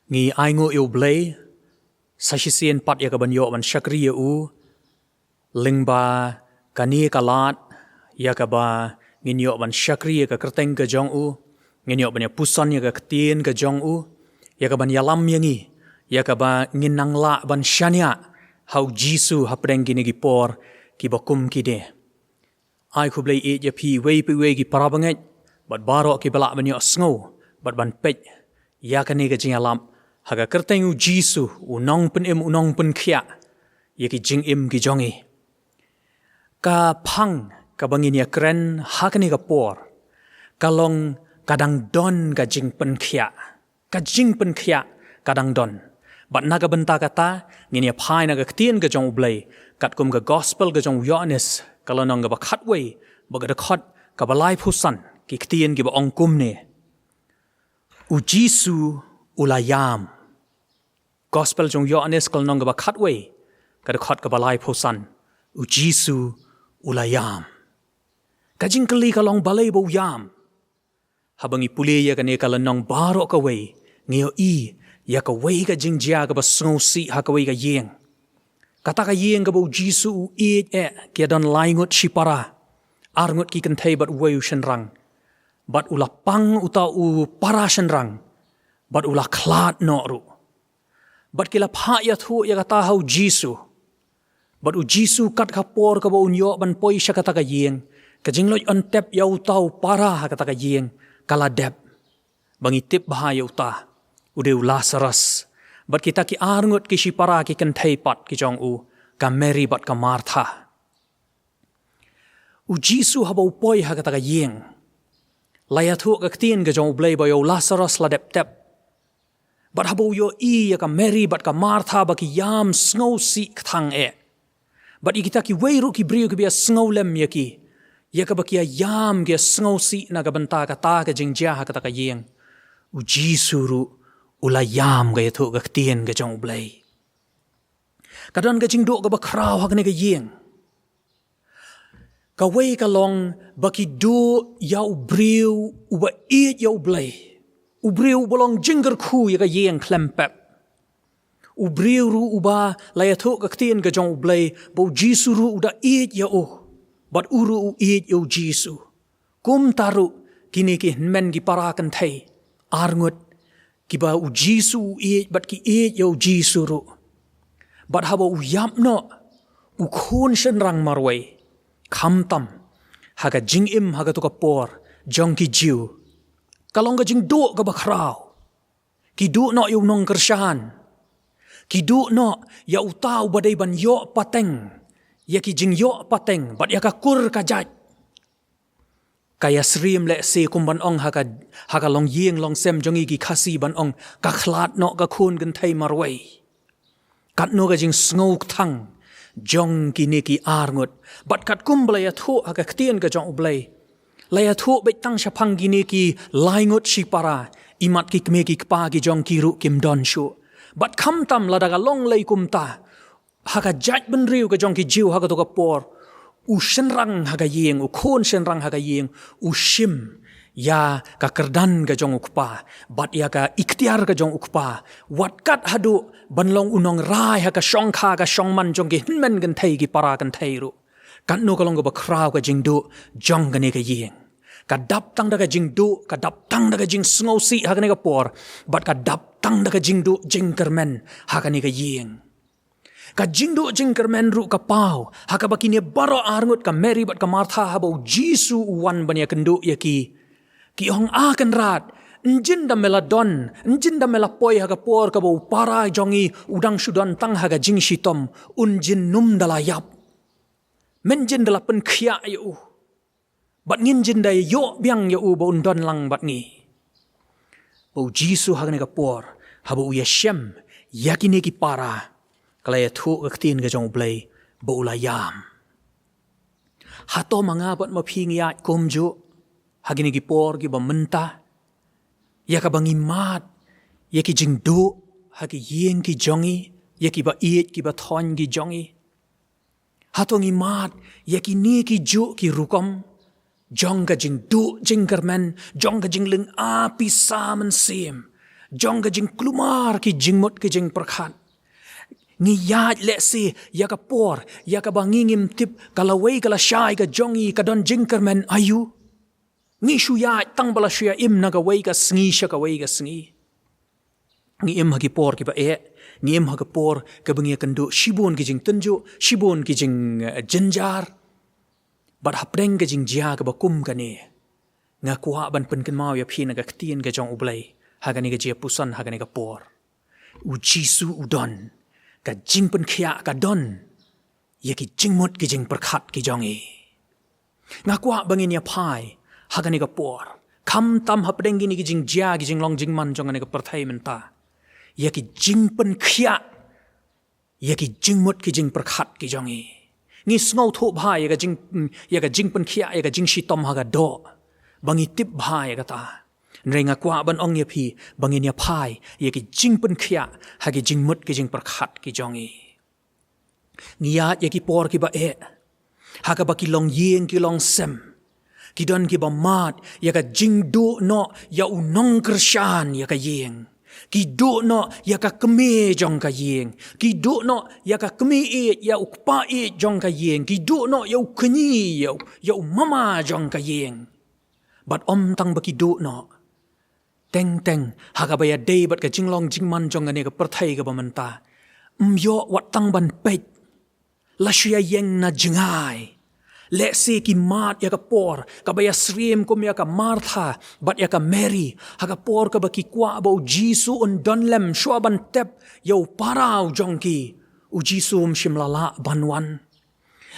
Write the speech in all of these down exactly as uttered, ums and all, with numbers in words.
Ngi ainguh ïa U Blei sa shisien pat ïa ka ban ïoh ban shakri ïa u, lyngba kane ka lad ïa kaba ngin ïoh ban shakri ïa ka kyrteng ka jong u, ngin ïoh ban ïa puson ïa ka ktien ka jong u, ïa ka ban ïalam ïa ngi, ïa kaba ngin nang lah ban shaniah ha U Jisu hapdeng kine ki por kiba kum kine. Ai khublei ïeit ïa phi iwei pa iwei ki para bangeit, bad baroh kiba lah ban ïohsngew bad ban peit ïa kane ka jingïalap, ha ka kyrteng U Jisu, U Nongpynim, U Nongpynkhiah ïa ki jingim ki jong ngi. Ka phang kaba ngin ïa kren ha kane ka por ka long: Ka dang don ka jingpynkhiah. Ka jingpynkhiah ka dang don. Bad na ka bynta kata, ngin ïa phai na ka ktien ka jong U Blei, katkum ka Gospel ka jong u Ïoannis, ka lynnong kaba khatwei, bad ka dkhot kaba laiphew san, ki ktien kiba ong kumne: U Jisu u la ïam. Gospel jong u Ïoannis, ka lynnong kaba khatwei, ka dkhot kaba laiphew san: U Jisu u la ïam. Ka jingkylli ka long, balei ba u ïam? Haba ngi pule ïa kane ka lynnong baroh kawei, ngi ïohi ïa kawei ka jingjia kaba sngewsih ha kawei ka ïing. Kata ka ïing kaba U Jisu u ïeit eh, ki ïa don lai ngut shipara, ar ngut ki kynthei bad uwei u shynrang. Bad u la pang uta u para shynrang, bad u la khlad noh ruh. Bad ki la phah ïathuh ïa kata ha U Jisu. Bad U Jisu, kat ka por kaba un ïoh ban poi sha kata ka ïing, ka jingleit ban tep ïa uta u para ha kata ka ïing, ka la dep. Ba ngi tip bha ïa uta, u dei u Lasarus. Bad kita ki ar ngut ki shipara ki kynthei pat ki jong u, ka Mary bad ka Martha. U Jisu haba u poi ha kata ka ïing, la ïathuh ka ktien ka jong U Blei ba ïa u Lasarus la dep tep. Bad haba u ïohi ïa ka Mary bad ka Martha ba ki ïam sngewsih kthang eh, bad ïa kita kiwei ruh ki briew kiba ïa sngewlem ïa ki, ïa kaba ki ïa ïam, ki ïa sngewsih na ka bynta kata ka jingjia ha kata ka ïing, U Jisu ruh u la ïam, ka ïathuh ka ktien ka jong U Blei. Ka don ka jingduh kaba khraw ha kane ka ïing. Kawei ka long ba ki duh ïa u briew uba ïeit ïa U Blei, u briew uba long jingkyrkhu ïa ka ïing khlem pep. U briew ruh uba la ïathuh ka ktien ka jong U Blei ba U Jisu ruh u da ïeit ïa u, bad u ruh u ïeit ïa U Jisu. Kumta ruh kine ki hynmen ki para kynthei ar ngut, kiba U Jisu u ïeit bad ki ïeit ïa U Jisu ruh. Bad haba u ïap noh u khun shynrang marwei, khamtam ha ka jingim ha kato ka por jong ki Jiw, ka long ka jingduh kaba khraw. Ki duh noh ïa u nongkyrshan. Ki duh noh ïa uta uba dei ban ïoh pateng ïa ki jingïoh pateng bad ïa ka kur ka jait. Ka ïa syriem lehse kum ban ong ha ka, ha ka longïing longsem jong ngi ki Khasi ban ong, ka khlad noh ka khun kynthei marwei. Katno ka jingsngew kthang jong kine ki ar ngut. Bad katkum ba la ïathuh ha ka ktien ka jong U Blei, la ïathuh beit tang shaphang kine ki lai ngut shipara, imat ki kmie ki kpa ki jong ki ruh kim don shuh. Bad khamtam lada ka long lei kumta, ha ka jaitbynriew ka jong ki Jiw ha kato ka por, u shynrang ha ka ïing, u khun shynrang ha ka ïing, u shim ïa ka kyrdan ka jong u kpa bad ïa ka iktiar ka jong u kpa, wat kat haduh ban long u nongrai ha ka shongkha ka shongman jong ki hynmen kynthei ki para kynthei ruh. Katno ka long kaba khraw ka jingduh jong kane ka ïing. Ka dap tang da ka jingduh, ka dap tang da ka jingsngewsih ha kane ka por, bad ka dap tang da ka jingduh jingkyrmen ha kane ka ïing. Ka jingduh jingkyrmen ruh ka paw ha kaba kine baroh ar ngut, ka Mary bad ka Martha, haba U Jisu u wan ban ïa kynduh ïa ki, ki ong, A Kynrad, ynjin da me la don, ynjin da me la poi ha ka por kaba u para jong ngi u dang shu don tang ha ka jingshitom, un jin nym da la ïap. Men jin da la pynkhiah ïa u. Bad ngin jin da ïoh biang ïa u ba un don lang bad ngi. Ba U Jisu ha kane ka por, haba u ïashem ïa kine ki para, ka la ïathuh ka ktien ka jong U Blei ba u la ïam. Hato ma nga bad ma phi ngi ïaid kumjuh ha kine ki por kiba mynta, ïa kaba ngi mad ïa ki jingduh ha ki ïing ki jong ngi, ïa kiba ïeit kiba thoiñ ki jong ngi? Hato ngi mad ïa kine ki juh ki rukom jong ka jingduh jingkyrmen, jong ka jinglynga pisa mynsiem, jong ka jingkulmar ki jingmut ki jingpyrkhat. Ngi ïaid lehse ïa ka por, ïa kaba ngi ngim tip, ka lawei ka lashai ka jong ngi ka don jingkyrmen aïu. Ngi shu ïaid tang ba la shu ïa im na kawei ka sngi sha kawei ka sngi. Ngi im ha ki por kiba eh, ngi im ha ka por kaba ngi ïakynduh shibun ki jingtynjuh, shibun ki jing, eh, jynjar. Bad hapdeng ka jingjia kaba kum kane, nga kwah ban pynkynmaw ïa phi na ka ktien ka jong U Blei ha kane ka jingïapuson, ha kane ka por. U Jisu u don, ka jingpynkhiah ka don ïa ki jingmut ki jingpyrkhat ki jong ngi. Nga kwah ba ngin ïa phai ha kane ka por, khamtam hapdeng kine ki jingjia ki jinglong jingman jong kane ka pyrthei mynta, ïa ki jingpynkhiah ïa ki jingmut ki jingpyrkhat ki jong ngi. Ngi sngewthuh bha ïa ka jing, ïa ka jingpynkhiah, ïa ka jingshitom ha ka doh, ba ngi tip bha ïa kata. Hynrei nga kwah ban ong ïa phi ba ngin ïa phai ïa ki jingpynkhiah ha ki jingmut ki jingpyrkhat ki jong ngi. Ngi ïaid ïa ki por kiba eh, ha kaba ki longïing ki longsem ki don kiba mad ïa ka jingduh noh ïa u nongkyrshan ïa ka ïing. Ki duh noh ïa ka kmie jong ka ïing. Ki duh noh ïa ka kmie ïeit, ïa u kpa ïeit jong ka ïing. Ki duh noh ïa u kñi, ïa u, ïa u mama jong ka ïing. Bad ym tang ba ki duh noh, teng teng ha kaba ïadei bad ka jinglong jingman jong kane ka pyrthei kaba mynta, ym ïoh wat tang ban peit, la shu ïa ïeng na jngai. Lehse ki mad ïa ka por kaba ïasyriem kum ïa ka Martha bad ïa ka Mary, ha ka por kaba ki kwah ba U Jisu un don lem shuwa ban tep ïa u para u jong ki, U Jisu um shym la lah ban wan.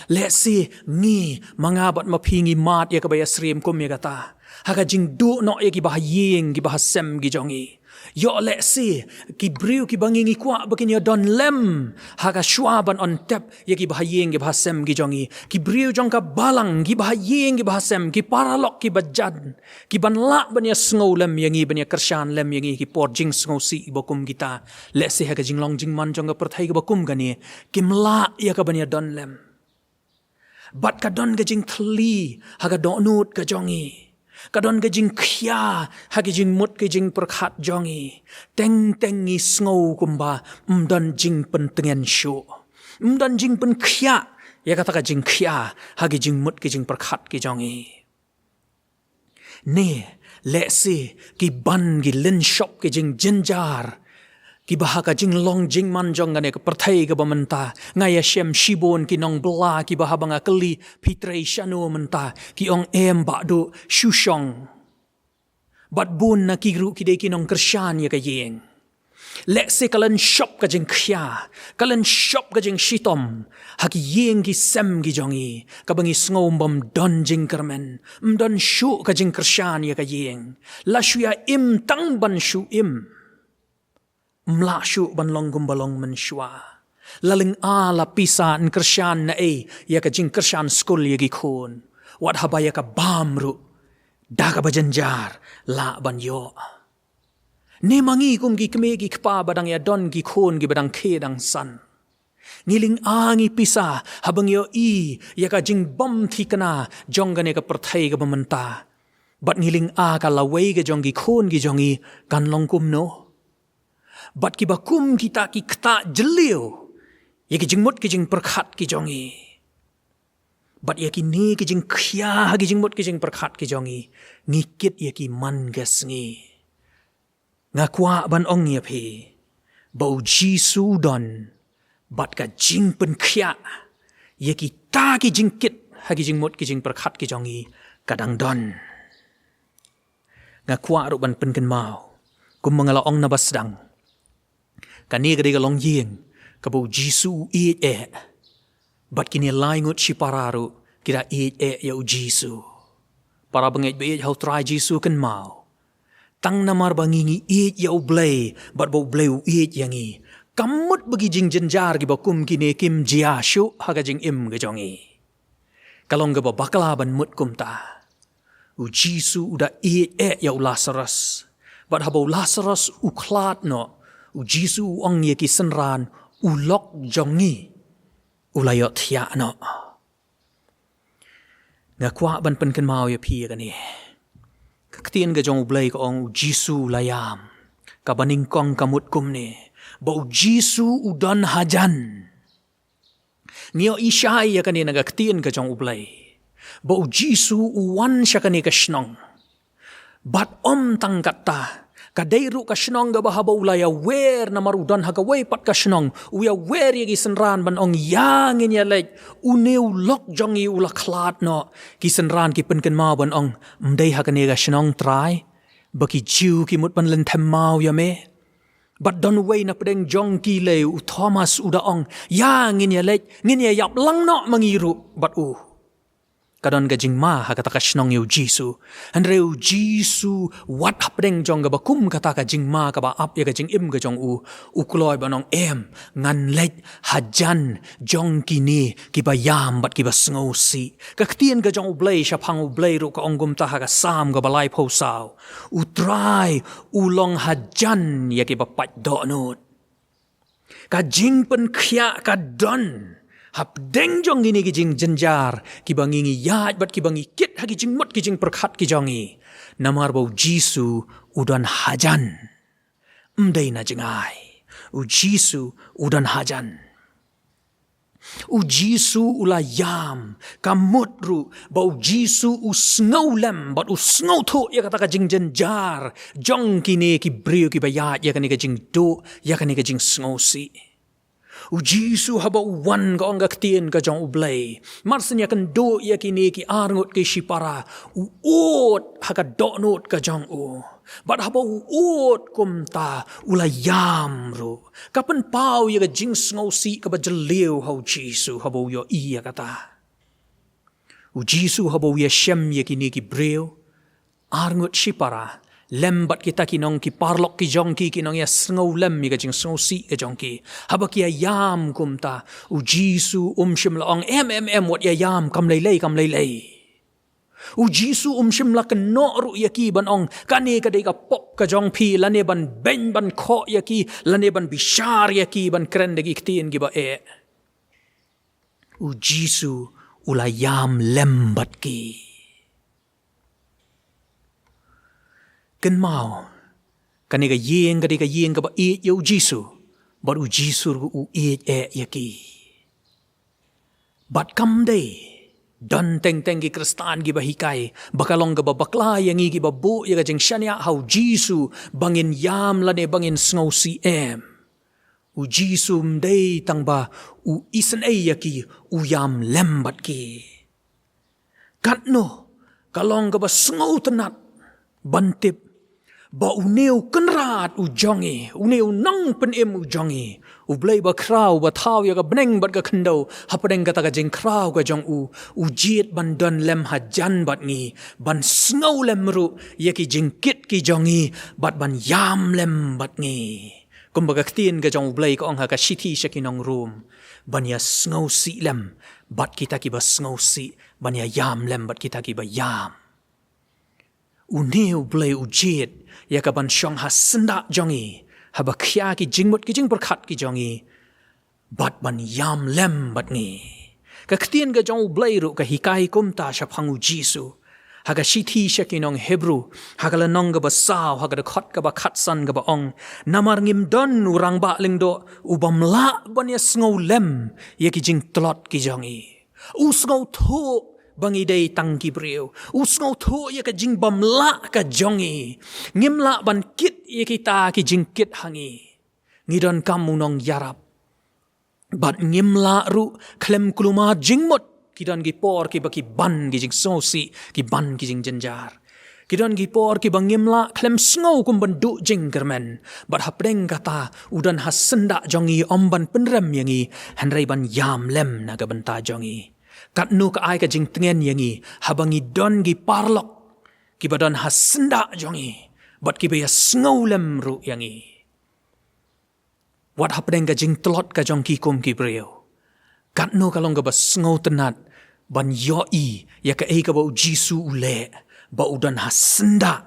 Lehse ngi, ma nga bad ma phi, ngi mad ïa kaba ïasyriem kum ïa kata ha ka jingduh noh ïa kiba ha ïing kiba ha sem ki jong ngi. Ïoh lehse ki briew kiba ngi, ngi kwah ba kin ïa don lem ha ka shuwa ban wan tep ïa kiba ha ïing kiba ha sem ki jong ngi, ki briew jong ka balang kiba ha ïing kiba ha sem, ki paralok kiba jan, ki ban lah ban ïasngew lem ïa ngi, ban ïakyrshan lem ïa ngi ki por jingsngewsih kiba kum kita. Lehse ha ka jinglong jingman jong ka pyrthei kaba kum kane kim lah ïa ka ban ïa don lem. Bad ka don ka jingthylli ha ka dohnud ka jong ngi. Ka don ka jingkhia ha ki jingmut ki jingpyrkhat jong ngi. Teng teng ngi sngew kumba ym don jingpyntngen shuh, ym don jingpynkhiah ïa kata ka jingkhia ha ki jingmut ki jingpyrkhat ki jong ngi. Ne lehse ki ban ki lynshop ki jingjynjar kiba ha ka jinglong jingman jong kane ka pyrthei kaba mynta. Nga ïa shem shibun ki nongbylla kiba haba nga kylli, phi trei shano mynta, ki ong, em Bah Duh, shu shong. Bad bun na ki ruh ki dei ki nongkyrshan ïa ka ïing. Lehse ka lynshop ka jingkhia, ka lynshop ka jingshitom ha ki ïing ki sem ki jong ngi, kaba ngi sngew bym don jingkyrmen, ym don shuh ka jingkyrshan ïa ka ïing. La shu ïa im tang ban shu im, ym lah shuh ban long kumba long mynshuwa. La lynga la pisa, yn kyrshan naei ïa ka jingkyrshan skul ïa ki khun, wat haba ïa ka bam ruh da kaba jynjar lah ban ïoh. Ne ma ngi kum ki kmie ki kpa ba dang ïa don ki khun kiba dang khie dang san, ngi lynga ngi pisa haba ngi ïohi ïa ka jingbymthikna jong kane ka pyrthei kaba mynta. Bad ngi lynga ka lawei ka jong ki khun ki jong ngi kan long kumno. Bad kiba kum kita ki ktah jylliew ïa ki jingmut ki jingpyrkhat ki jong ngi. Bad ïa kine ki jingkhia ha ki jingmut ki jingpyrkhat ki jong ngi, ngi kit ïa ki man ka sngi. Nga kwah ban ong ïa phi ba U Jisu u don, bad ka jingpynkhiah ïa kita ki jingkit ha ki jingmut ki jingpyrkhat ki jong ngi ka dang don. Nga kwah ruh ban pynkynmaw, kumba nga la ong na ba sdang, kane ka dei ka longïing kaba U Jisu u ïeit eh. Bad kine lai ngut shipara ruh ki da ïeit eh ïa U Jisu. Para bangeit ba ïeit ha U Trai Jisu, kynmaw, tang namar ba ngi ngi ïeit ïa U Blei bad ba U Blei u ïeit ïa ngi, kam mut ba ki jingjynjar kiba kum kine kim jia shuh ha ka jingim ka jong ngi. Ka long kaba bakla ban mut kumta. U Jisu u da ïeit eh ïa u Lasarus. Bad haba u Lasarus u khlad noh, U Jisu u ong ïa ki synran, u lok jong ngi u la ïohthiah noh. Nga kwah ban pynkynmaw ïa phi ïa kane. Ka ktien ka jong U Blei ka ong U Jisu u la ïam. Kaba nyngkong ka mut kumne, ba u Jisu u don hajan. Ngi ïohi shai ïa kane na ka ktien ka jong U Blei, ba u Jisu u wan sha kane ka shnong. Bad ym tang katta, ka dei ruh ka shnong kaba haba u la ïawer namar u don ha kawei pat ka shnong, u ïawer ïa ki synran ban ong, ïa ngin ïaleit, une u lok jong ngi u la khlad noh. Ki synran ki pynkynmaw ban ong, ym dei ha kane ka shnong Trai ba ki Jiw ki mut ban lynthem maw ïa me? Bad don uwei na pdeng jong ki lei, u Thomas, u da ong, ïa ngin ïaleit, ngin ïa ïap lang noh ma ngi ruh bad u. Ka don ka jingma ha kata ka shnong ïa u Jisu. Hynrei u Jisu, wat hapdeng jong kaba kum kata ka jingma kaba ap ïa ka jingim ka jong u, u kloi ban ong, em, ngan leit hajan jong kine kiba ïam bad kiba sngewsih. Ka ktien ka jong U Blei shaphang U Blei ruh ka ong kumta ha ka Salm kaba laiphew saw, U Trai u long hajan ïa kiba pait dohnud. Ka jingpynkhiah ka don hapdeng jong kine ki jingjynjar kiba ngi ngi ïaid bad kiba ngi kit ha ki jingmut ki jingpyrkhat ki jong ngi. Namar ba u Jisu u don hajan. Ym dei na jngai. U Jisu u don hajan. U Jisu u la ïam, ka mut ruh ba u Jisu u sngewlem bad u sngewthuh ïa kata ka jingjynjar jong kine ki briew kiba ïaid ïa kane ka jingduh, ïa kane ka jingsngewsih. U Jisu haba u wan, ka ong ka ktien ka jong U Blei, mar shen ïakynduh ïa kine ki arngut ki shipara, u ud ha ka dohnud ka jong u. Bad haba u ud kumta, u la ïam ruh. Ka pynpaw ïa ka jingsngewsih kaba jylliew ha u Jisu haba u ïohi ïa kata. U Jisu haba u ïashem ïa kine ki briew arngut shipara lem bad kita ki nong ki paralok ki jong ki, ki nong ïasngewlem ïa ka jingsngewsih ka jong ki. Haba ki ïa ïam kumta, u Jisu um shym la ong, em, em, em, wat ïa ïam, kam lei lei, kam lei lei. U Jisu um shym la kynnoh ruh ïa ki ban ong, kane ka dei ka pop ka jong phi, lane ban beiñ ban khoh ïa ki, lane ban bishar ïa ki ban kren da ki ktien kiba eh. U Jisu u la ïam lem bad ki. Kynmaw, kane ka ïing ka dei ka ïing kaba ïeit ïa u Jisu, bad u Jisu ruh u ïeit eh ïa ki. Bad kam dei don teng teng ki Khristan kiba hikai ba ka long kaba bakla ïa ngi kiba buh ïa ka jingshaniah ha u Jisu ba ngin ïam lane ba ngin sngewsih, em. U Jisu ym dei tang ba u isynei ïa ki, u ïam lem bad ki. Katno ka long kaba sngewtynnat ban tip ba une u Kynrad u jong ngi, une u Nongpynim u jong ngi, U Blei bakhraw ba thaw ïa ka bneng bad ka khyndew, hapdeng kata ka jingkhraw ka jong u, u jied ban don lem hajan bad ngi, ban sngewlem ruh ïa ki jingkit ki jong ngi, bad ban ïam lem bad ngi. Kumba ka ktien ka jong U Blei ka ong ha ka shithi sha ki nong Rom, ban ïa sngewsih lem bad kita kiba sngewsih, ban ïa ïam lem bad kita kiba ïam. Une U Blei u jied ïa ka ban shong ha syndah jong ngi, haba khia ki jingmut ki jingpyrkhat ki jong ngi, bad ban ïam lem bad ngi. Ka ktien ka jong U Blei ruh ka hikai kumta shaphang u Jisu. Ha ka shithi sha ki nong Hebru, ha ka lynnong kaba saw, ha ka dkhot kaba khatsan kaba ong, namar ngim don u rangbah lyngdoh u bym lah ban ïa sngewlem ïa ki jingtlot ki jong ngi. U sngewthuh ba ngi dei tang ki briew. U sngewthuh ïa ka jingbymlah ka jong ngi. Ngim lah ban kit ïa kita ki jingkit ha ngi. Ngi donkam u nongïarap. Bad ngim lah ruh khlem kulmar jingmut. Ki don ki por kiba ki ban ki jingsngewsih, ki ban ki jingjynjar. Ki don ki por kiba ngim lah khlem sngew kum ban duh jingkyrmen. Bad hapdeng kata, u don ha syndah jong ngi, ym ban pynrem ïa ngi, hynrei ban ïam lem na ka bynta jong ngi. Katno ka ai ka jingtngen ïa ngi, haba ngi don ki paralok kiba don ha syndah jong ngi, bad kiba ïa sngewlem ruh ïa ngi. Wat hapdeng ka jingtlot ka jong ki kum ki briew, katno ka long kaba sngewtynnat ban ïohi ïa kaei kaba u Jisu u leh, ba u don ha syndah,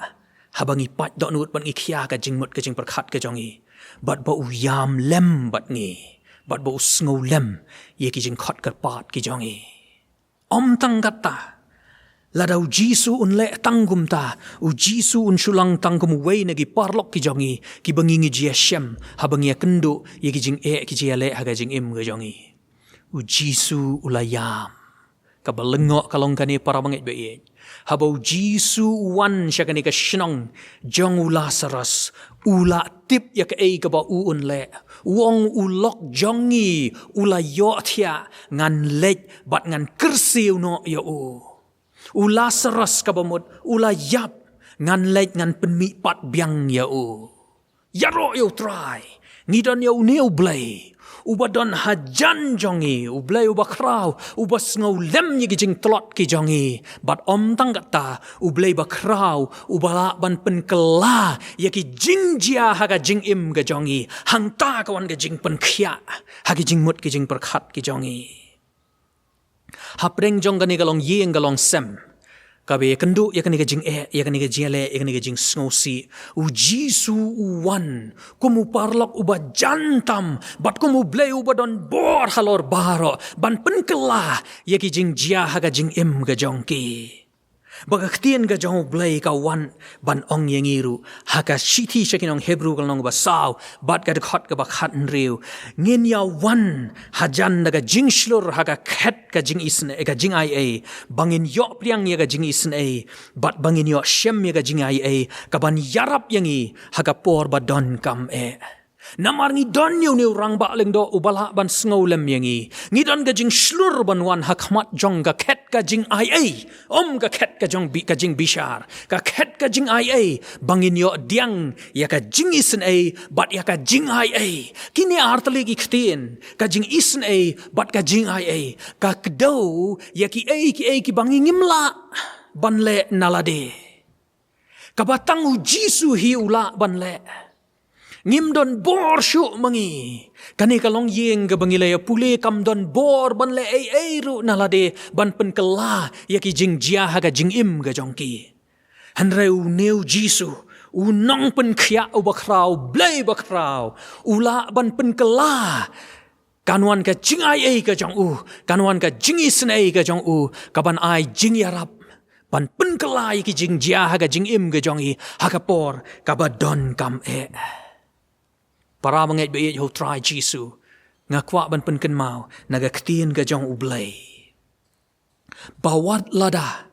haba ngi pait dohnud bad ngi khia ka jingmut ka jingpyrkhat ka jong ngi, bad ba u ïam lem bad ngi, bad ba u sngewlem ïa ki jingkhot kyrpad ki jong ngi. Ym tang kata, Lada u Jisu un leh tang kumta, u Jisu un shu long tang kum uwei na ki paralok ki jong ngi, kiba ngi ngi jia shem, haba ngi ïa kynduh ïa ki jingeh ki jia leh ha ka jingim ka jong ngi. U Jisu u la ïam. Kaba lyngngoh ka long kane para bangeit ba ïeit. Haba u Jisu u wan sha kane ka shnong jong u Lasarus, u la tip ïa kaei kaba u un leh. U ong u lok jong ngi u la ïohthiah, ngan leit bad ngan kyrsiew noh ïa u. U Lasarus kaba mut u la ïap, ngan leit ngan pynmih pat biang ïa u. Ïaroh ïa u Trai. Ngi don ïa une u Blei uba don hajan jong ngi, u Blei uba khraw, uba sngewlem ïa ki jingtlot ki jong ngi. Bad ym tang kata, u Blei ba khraw uba lah ban pynkylla ïa ki jingjia ha ka jingim ka jong ngi. Hangta ka wan ka jingpynkhiah ha ki jingmut ki jingpyrkhat ki jong ngi. Hapdeng jong kane ka longïing ka longsem, kaba ïa kynduh ïa kane ka jingeh, ïa kane ka jingleh, ïa kane ka jingsngewsih, u Jisu u wan kum u paralok uba jan tam, bad kum u Blei uba don bor halor baroh ban pynkylla ïa ki jingjia ha ka jingim ka jong ki. Ba ka ktien ka jong u Blei ka wan ban ong ïa ngi ruh ha ka shithi sha ki nong Hebru ka lynnong ba saw bad ka dkhot kaba khathynriew. Ngin ïa wan hajan da ka jingshlur ha ka khet ka jingisynei, ka jingaiei, ba ngin ïoh pdiang ïa ka jingisynei bad ba ngin ïoh shem ïa ka jingaiei kaban ïarap ïa ngi ha ka por ba donkam eh. Namar ngi don ïa une u rangbah lyngdoh uba lah ban sngewlem ïa ngi. Ngi don ka jingshlur ban wan ha khmat jong ka khet ka jingaiei, ym ka khet ka jong bi-, ka jingbishar, ka khet ka jingaiei, ba ngin ïoh pdiang ïa ka jingisynei bad ïa ka jingaiei. Kine artylli ki ktien, ka jingisynei bad ka jingaiei, ka kdew ïa kiei kiei kiba ngi ngim lah ban leh na lade, kaba tang u Jisu hi u lah ban leh. Ngim don bor shuh ma ngi. Kane ka longïing kaba ngi la ïa pule kam don bor ban leh ei ei ruh na lade ban pynkylla ïa ki jingjia ha ka jingim ka jong ki. Hynrei une u Jisu, u nongpynkhiah uba khraw, Blei ba khraw, u lah ban pynkylla. Kan wan ka jingaiei ka jong u, kan wan ka jingisynei ka jong u, kaban ai jingïarap ban pynkylla ïa ki jingjia ha ka jingim ka jong i ha ka por kaba donkam eh. Para bangeit ba ïeit ha u Trai Jisu, nga kwah ban pynkynmaw na ka ktien ka jong u Blei, ba wat lada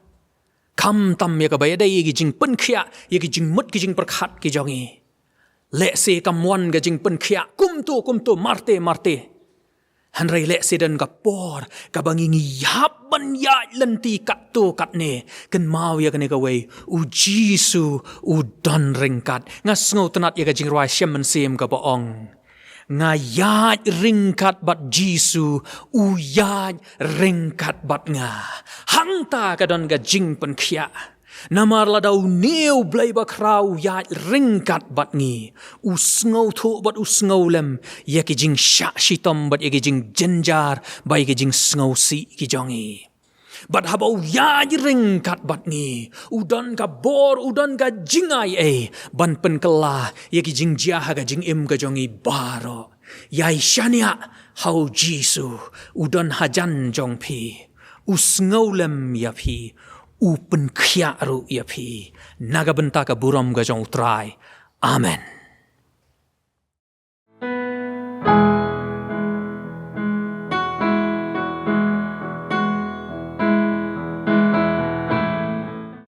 khamtam ïa kaba ïadei ïa ki jingpynkhiah, ïa ki jingmut ki jingpyrkhat ki jong i, lehse kam wan ka jingpynkhiah kumto kumto, marte marte, hynrei lehse don ka por kaba ngi ngi hap ban ïaid lynti katto katne. Kynmaw ïa kane kawei, u Jisu u don ryngkat. Nga sngewtynnat ïa ka jingrwai shem mynsiem kaba ong, nga ïaid ryngkat bad Jisu, u ïaid ryngkat bad nga. Hangta ka don ka jingpynkhiah. Namar lada une u Blei ba khraw u ïaid ryngkat bad ngi, u sngewthuh bad u sngewlem ïa ki jingshah shitom bad ïa ki jingjynjar bad ïa ki jingsngewsih ki jong i. Bad haba u ïaid ryngkat bad ngi, u don ka bor, u don ka jingaiei ban pynkylla ïa ki jingjia ha ka jingim ka jong i baroh. Ïai shaniah ha u Jisu, u don hajan jong phi, u sngewlem ïa phi, u pynkhiah ruh ïa phi. Na ka bynta ka burom ka jong u Trai. Amen.